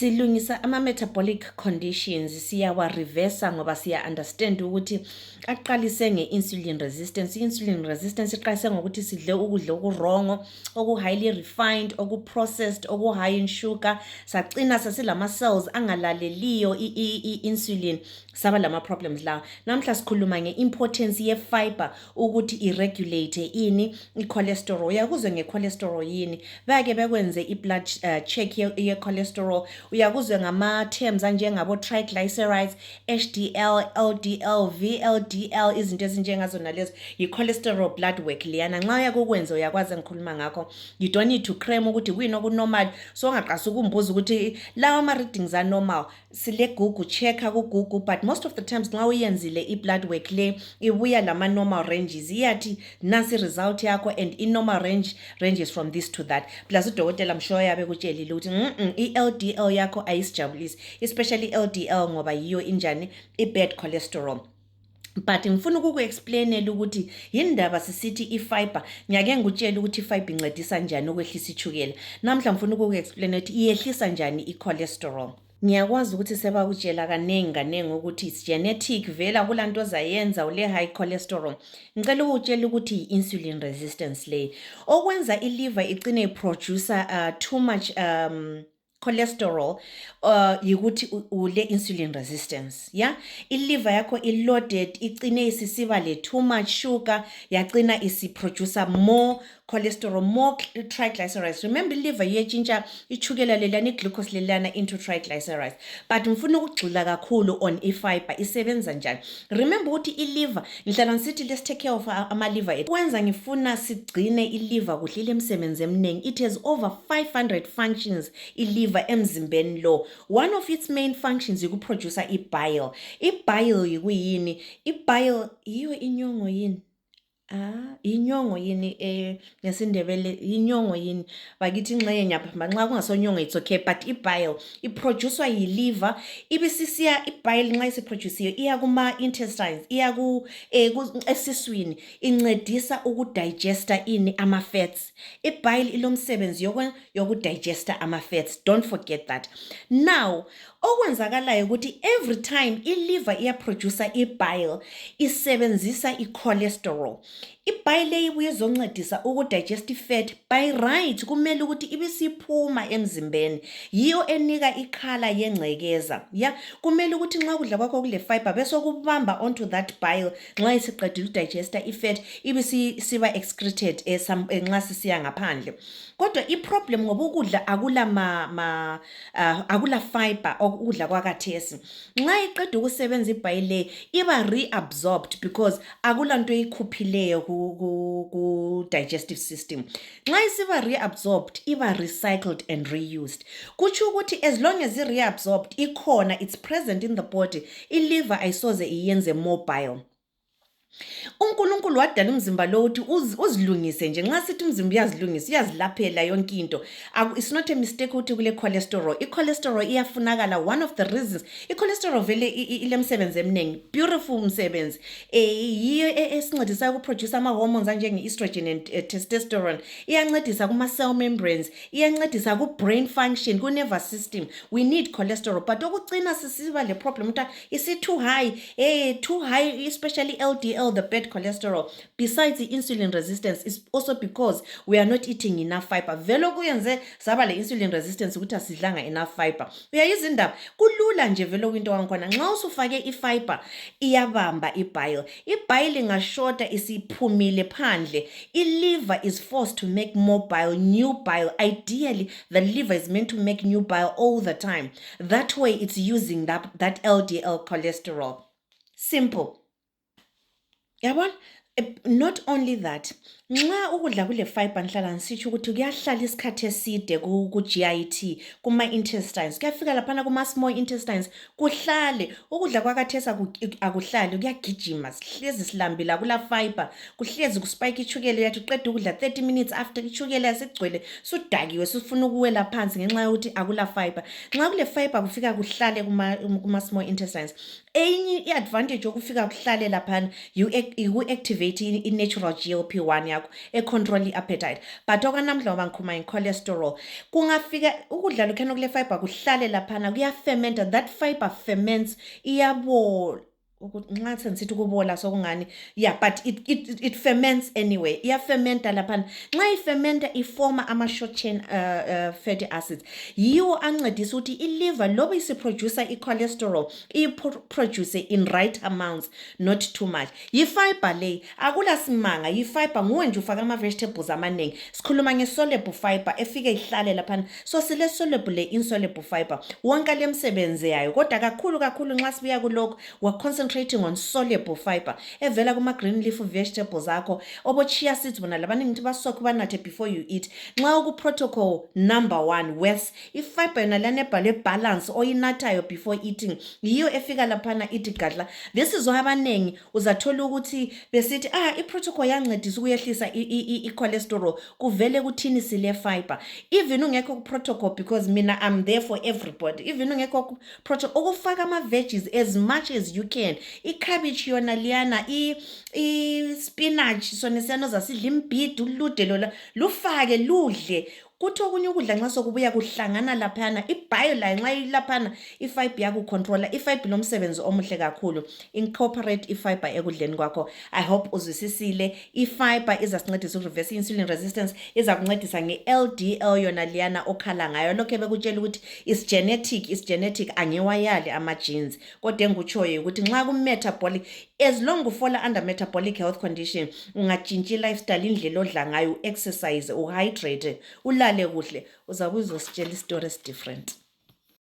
silungisa ama-metabolic conditions siyawa-reversa ngoba siya-understand ukuthi aqalise nge-insulin resistance. I-insulin resistance iqalise ngokuthi sidle ukudla okurongo, oku-highly refined, oku-processed, oku-high in sugar, sagcina sesilama-cells angalaleliyo i-insulin, saba lama-problems lawa. Namhla sikhuluma nge-importance ye-fiber ukuthi i-regulate ini i-cholesterol. Uyakuzwe nge-cholesterol yini, bake bekwenze i-blood check ye-cholesterol. Uyakuzwe ngama-terms anjengabo-triglycerides, HDL, LDL, VLDL, izinto ezinjengazo nalezo, yi-cholesterol blood work liyana. Nxa uyakukwenza uyakwazi ngikhuluma ngakho. You don't need to cram ukuthi kuyini okunormal, so ungaqasa ukumbuza ukuthi lawa ama-readings are-normal. Sile Google, check-a ku-Google, but most of the times nxa uyenzile i-blood work le, ibuya lama-normal ranges. Iyathi nasi result yakho and i-normal ranges from this to that. Plus udokotela I'm sure yabe kutshelile ukuthi i-LDL yakho ayisijabulisi, especially LDL ngoba yiyo injani i-bad cholesterol. But ngifuna ukuku-explainela ukuthi yindaba sisithi i-fiber. Ngiyake ngikutshela ukuthi i-fiber incedisa njani ukwehlisa ichukela. Namhla ngifuna ukuku-explain ukuthi iyehlisa njani i-cholesterol. Ngiyakwazi ukuthi sebakutshela kanengi ukuthi it's genetic, vela kulanto ozayenza ule high cholesterol. Ngicela ukutshela ukuthi i-insulin resistance le okwenza i-liver igcine iproducer too much cholesterol yikuthi ule insulin resistance. Yeah, i-liver yakho i-loaded, igcine isisiba le too much sugar, yagcina isiproducer more cholesterol, more triglycerides. Remember, i-liver iyetshintsha ichukela lelana i-glucose lelana into triglycerides. But ngifuna ukugxila kakhulu on i-fiber isebenza njani. Remember ukuthi i-liver, ngihlala ngisithi let's take care of ama-liver. Kwenza ngifuna sigcine i-liver kuhle ilemsebenzi eminingi. It has over 500 functions i-liver emzimbeni lo. One of its main functions ikuproducer i-bile. I-bile yikuyini? I-bile yiyo inyongo yini? Inyongo yini ngesindebele, inyongo yini bakithi inxenye nyapha nxa kungasonyongo it's okay, but i-bile iproducwa yi-liver, ibisisiya i-bile nxa isiproduciwe iya kuma-intestines, iya esiswini, incedisa ukudigesta ini ama-fats. I-bile ilomsebenzi yokudigesta ama-fats, don't forget that. Now okwenzakalayo ukuthi every time i-liver iyaproducer i-bile isebenzisa i-cholesterol. I-bile ibuye izoncedisa ukudigest i-fat by right, kumele ukuthi ibisiphuma emzimbeni, yiyo enika ikhala yengcekeza. Ya kumele ukuthi nxa kudla kwakho kule fiber bese kubamba onto that bile, nxa isiqedile udigesta i-fat ibisiba excreted nxa sisiya ngaphandle. Kodwa i-problem ngoba ukudla akula fiber ukudla kwakathesi, nxa iqeda ukusebenza ibhayile iba reabsorbed because akulanto ikhuphileyo ku digestive system. Nxa isiba reabsorbed iba recycled and reused. Kutsho ukuthi as long as reabsorbed ikhona, it's present in the body, i-liver ayisoze iyenze more bile. uNkulunkulu wadala umzimba lo ukuthi uzilungise nje. Nxa sithi umzimba uyazilungisa, uyazilaphela yonke into. It's not a mistake ukuthi kule cholesterol. I-cholesterol iyafunakala. One of the reasons i-cholesterol vele ilemsebenzi eminingi, beautiful umsebenzi. Yiyo esincedisa ukuproduce ama-hormones anjenge-estrogen and testosterone. Iyancedisa kuma-cell membranes, iyancedisa ku-brain function, ku-nervous system. We need cholesterol, but okugcina sisiba le problem ukuthi isi-too high, too high, especially LDL, the bad cholesterol. Besides the insulin resistance, is also because we are not eating enough fiber. Velo kuyenze saba le insulin resistance ukuthi asidlanga enough fiber. Uyayiza indaba kulula nje velo kwinto wankhona. Nxa usufake i-fiber iyabamba i-bile. I-bile ingashota isiphumile phandle. I-liver is forced to make more bile, new bile. Ideally, the liver is meant to make new bile all the time. That way, it's using that LDL cholesterol. Simple. Yabona? Not only that, nxa ukudla kule fiber ngihlala ngisitsho ukuthi kuyahlala isikhathi eside ku-GIT, kuma-intestines, kuyafika laphana kuma-small intestines, kuhlale. Ukudla kwakathesa akuhlali, kuyagijima, sihlezi silambile, akula fiber, kuhlezi kuspike ichukela yathi uqeda ukudla 30 minutes after ichukela yasigcwele, sudakiwe, sufuna ukuwela phansi ngenxa yokuthi akula fiber. Nxa kule fiber kufika kuhlale kuma-small intestines. Enye i-advantage yokufika kuhlale laphana, you activate i-natural GLP-1 yakho. yakho econtrol i-appetite. But okanamhla ngoba ngikhuluma nge-cholesterol, kungafika ukudla lokhu kule fiber kuhlale laphana kuya-fermenta, that fiber ferments, iyabola. Nxa ngisithi ukubola sokungani, yeah, but it ferments anyway, iyafermenta laphana. Nxa ifermenta iforma ama-short chain fatty acids, yiwo ancedisa ukuthi iliver loba isiproducer i-cholesterol iyiproduce in right amounts, not too much. Yifiber le, akula simanga, yifiber nguwe nje ufaka ama-vegetables amaningi. Sikhuluma nge-soluble fiber efike ihlale laphana. So sile soluble le insoluble fiber, wonke le msebenzi yayo, kodwa kakhulu nxa sibuya kulokho wa concentrating on soluble fiber evela kuma-green leaf vegetables akho, obo chia seeds bona labaningi ukuthi basoke banathe before you eat. Nxa uku-protocol number 1 west, ifiber yona lana ebhalwe balance oyinathayo before eating, yiyo efika laphana ithi gadla. This is why abaningi uzathola ukuthi besithi i-protocol yancedisa ukuyehlisa i-cholesterol, kuvele kuthini sile fiber. Even ungekho ku-protocol, because mina I'm there for everybody, even ungekho ku-protocol, ukufaka ama-veggies as much as you can. I-cabbage yona liyana, i-spinach sona siyanoza sidla, imbhidi, ulude lola lufake ludle. Kuthi okunye ukudla nxa sokubuya kuhlangana laphana, i-bioline nxa ilaphana, ifiber yakho controller, ifiber lomsebenzi omuhle kakhulu. Incorporate ifiber ekudleni kwakho. I hope uzwisisile. Ifiber izasincedisa ukureverse insulin resistance, izakuncedisa nge-LDL yona liyana okhala ngayo. Lokho bekutshela ukuthi is genetic, angiwayali ama-genes. Kodwa engikutshoyo ukuthi nxa ku-metabolic, as long ufola under metabolic health condition, ungatshintsha i-lifestyle, indlela odla ngayo, exercise, uhydrate, ulale kuhle, uzabe uzositshela istory different.